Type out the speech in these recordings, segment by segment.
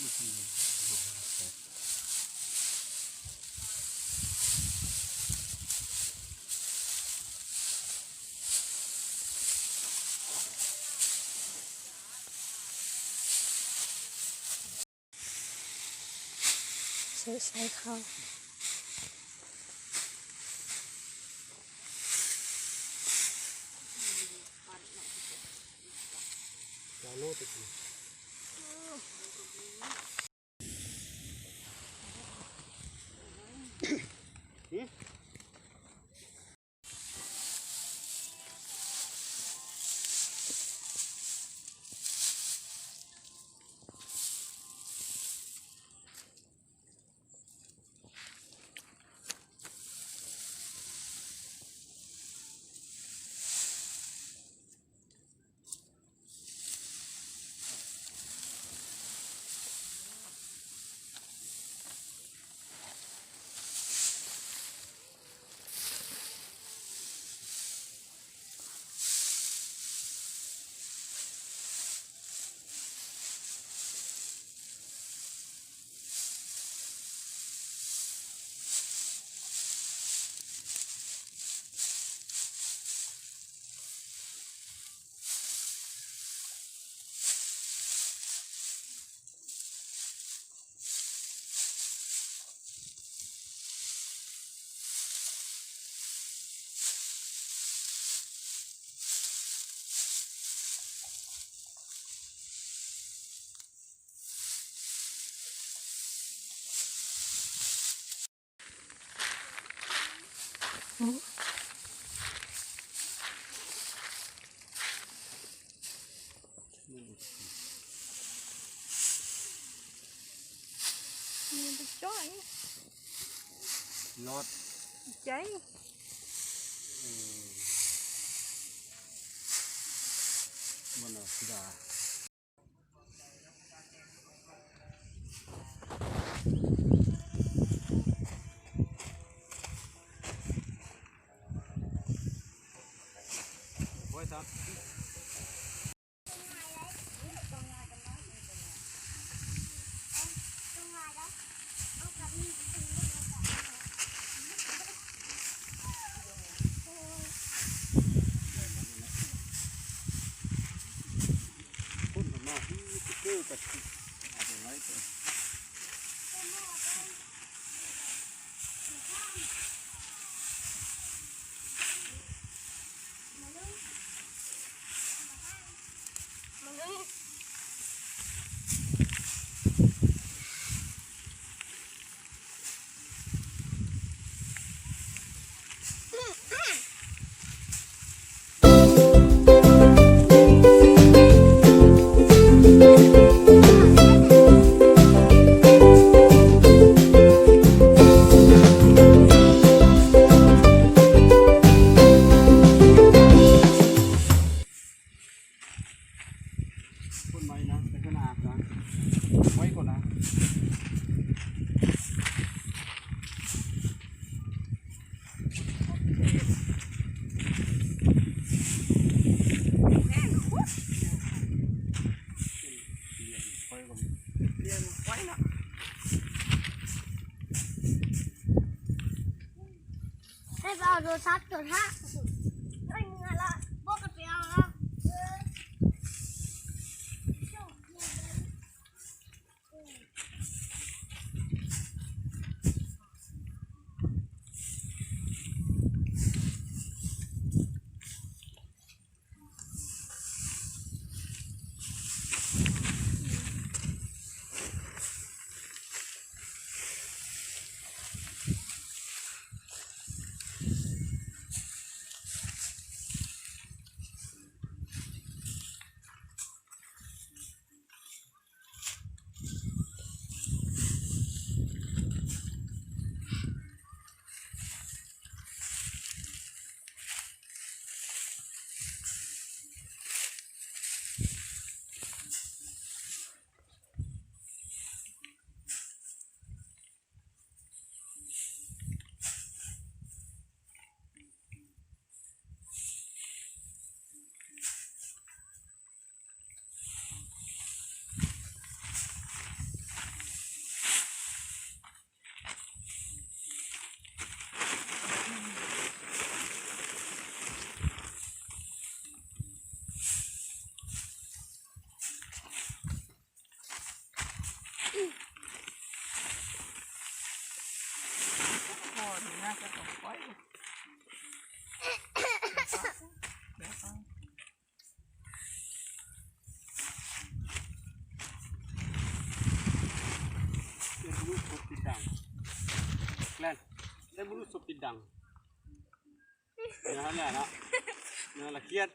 ເສີໃສ່ເຂົ້າ. ມັນໄປຈ່ອຍ ລອດ ໃຈ ເອີ ມັນເອົາດາ. ຄົນໄວນະ ແຕ່ກໍໜາກນະ ໄວກວ່ານະ. ໃຫ້ໄປເອົາໂທລະສັບຕົວທ້າ ໄດ້ເມືອລະ ບໍ່ກໍໄປເອົາລະ. ຊຸບຕິດດັງ ແນວນັ້ນແຫຼະເນາະ ແນວລະຄຽດ.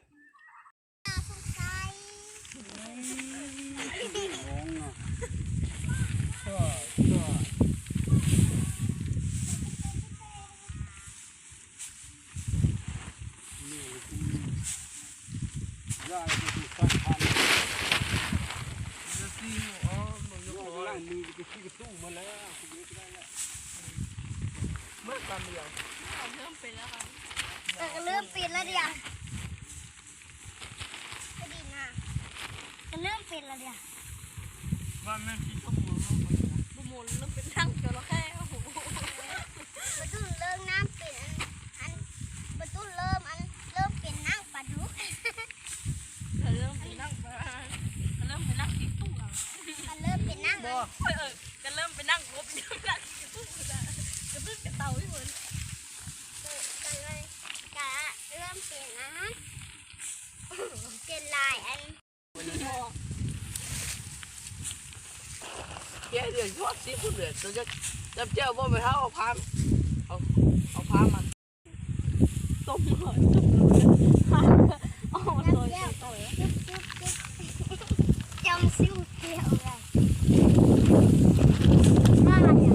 ເລີ່ມເປັນແລ້ວເດ. ກະເລີ່ມເປັນແລ້ວເດ ວ່າແມ່ນຊິສົມບູນ ບໍ່ໝູນ ເລີ່ມເປັນໜັງຈໍລະແຂ້. ໂອ້ໂຫ ປາດຸນເລີ່ມນ້ຳເປັນອັນ ອັນ ປາດຸນເລີ່ມອັນ ເລີ່ມເປັນໜັງປາດຸກ. ກະເລີ່ມເປັນໜັງປາ ກະເລີ່ມເປັນໜັງອີ່ຕູ່ ກະເລີ່ມເປັນໜັງ ບໍ່ ເອີ ກະເລີ່ມເປັນໜັງກົບ ກະເລີ່ມເປັນໜັງອີ່ຕູ່ ກະເລີ່ມເປັນເຕົ່າອີ່ເພິ່ນ ກະເລີ່ມເປັນອັນ ເປັນຫຼາຍອັນ. ແກະເດືອນຊອດຊິພຸ້ນເດີ ຈຳແຈ່ວບໍ່ແມ່ເຖົ້າ ເອົາພາ ເອົາ ເອົາພາມາຕົ້ມເລີຍ ຕົ້ມເລີຍ ເອົາມາຊອຍ ຈຳຊິວແກ້ວໄດ້ ມາເດ.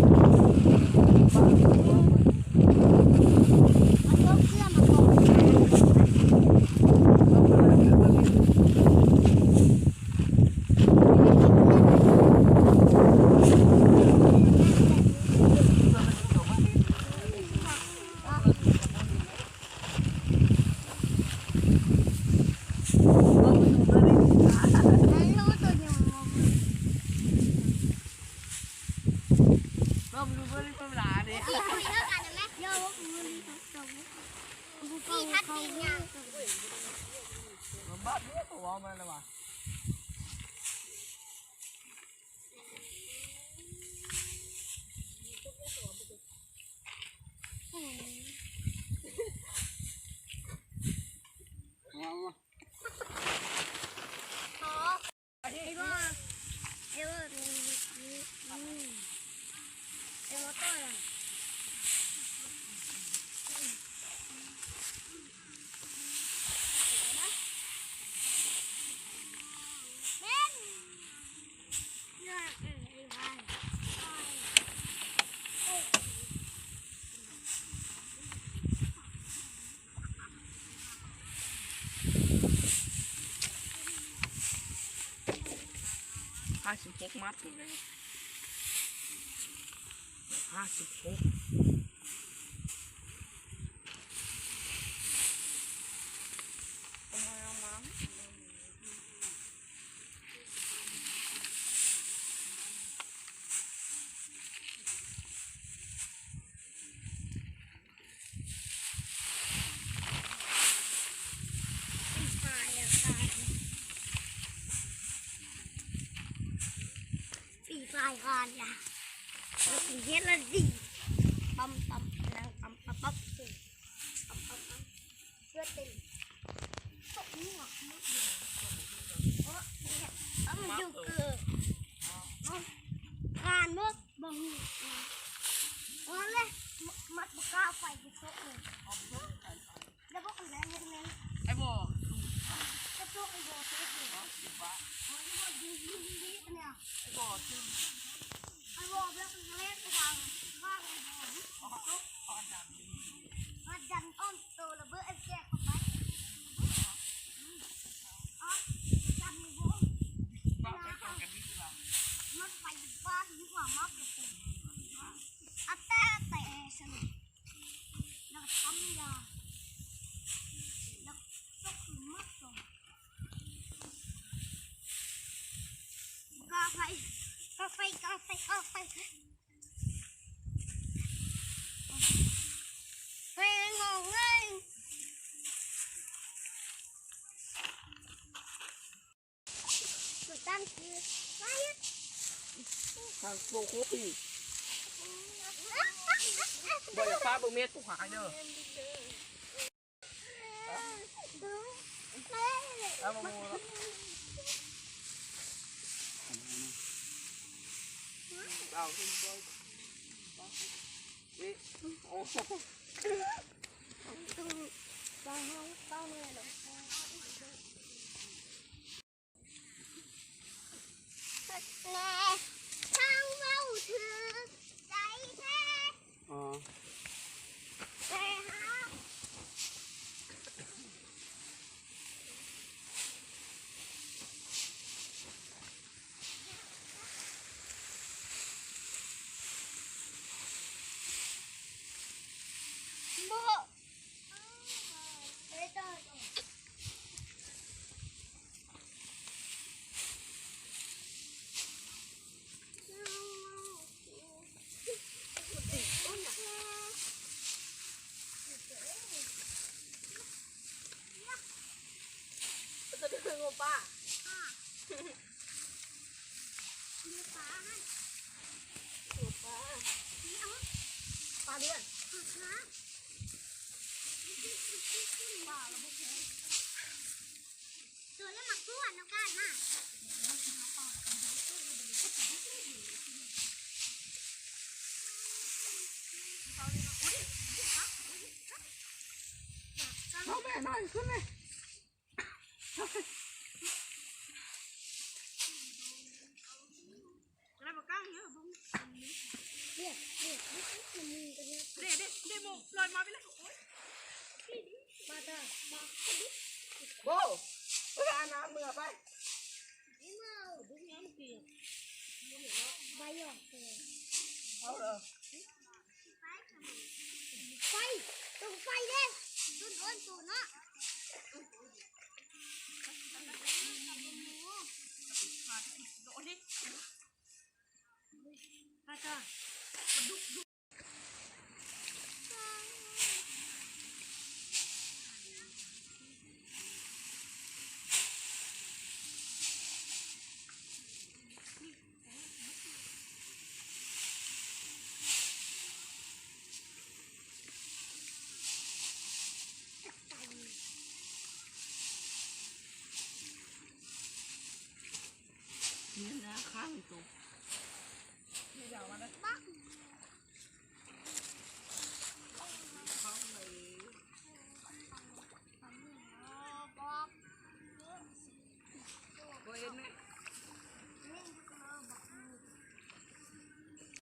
ຫ້າສິບຫົກມັດ ຫ້າສິບຫົກ. ປີປາຍການລະ ເຮັດລະດີ ຕຳຕຳຕຳຕຳຕຳ ເພື່ອເຕັມ ຕົກນີ້ຫວາ ເພາະມັນຢູ່ເກີນ ການເບິ່ງ ບໍ່ຮູ້ ເອົາເລີຍ ມັດບໍ່ກ້າໄປ ໄປຕົກເລີຍ. ໄອ້ບໍ່ ທາງໂກໂກປີ ບໍ່ຢາກພາເບິ່ງແມ່ຕູ້ຫາຍເດີ. ເອົາ ເອົາ ເອົາ ເອົາ ເອົາ ເອົາ ເອົາ. ບໍ່ເມື່ອຍດອກ. ແນ່ ຊ່າງເວົ້າຖືກໃຈແທ້. ອໍ ແຕ່ຫາ ບໍ່ ປາ ປາເດືອນ ປາລະບໍ່ແພງ. ໂຕລະໝາກກວດເນາະ ການມາ ເອົາແມ່ນ້ອຍຂຶ້ນແມ່. ເດ ເດ ເດ ໂມ ລອຍມາໄປເລີຍ. ໂອ້ຍ ໂອ້ຍ ອັນນັ້ນເມືອໄປ ໄປ ເອົາເດີ ໄຟ ຕ້ອງໄຟເດ້ ຕົ້ນເອີ້ນໂຕເນາະ. ນີ້ນະ ຄ້າງໂຕ ນີ້ເອົາມາເດີ.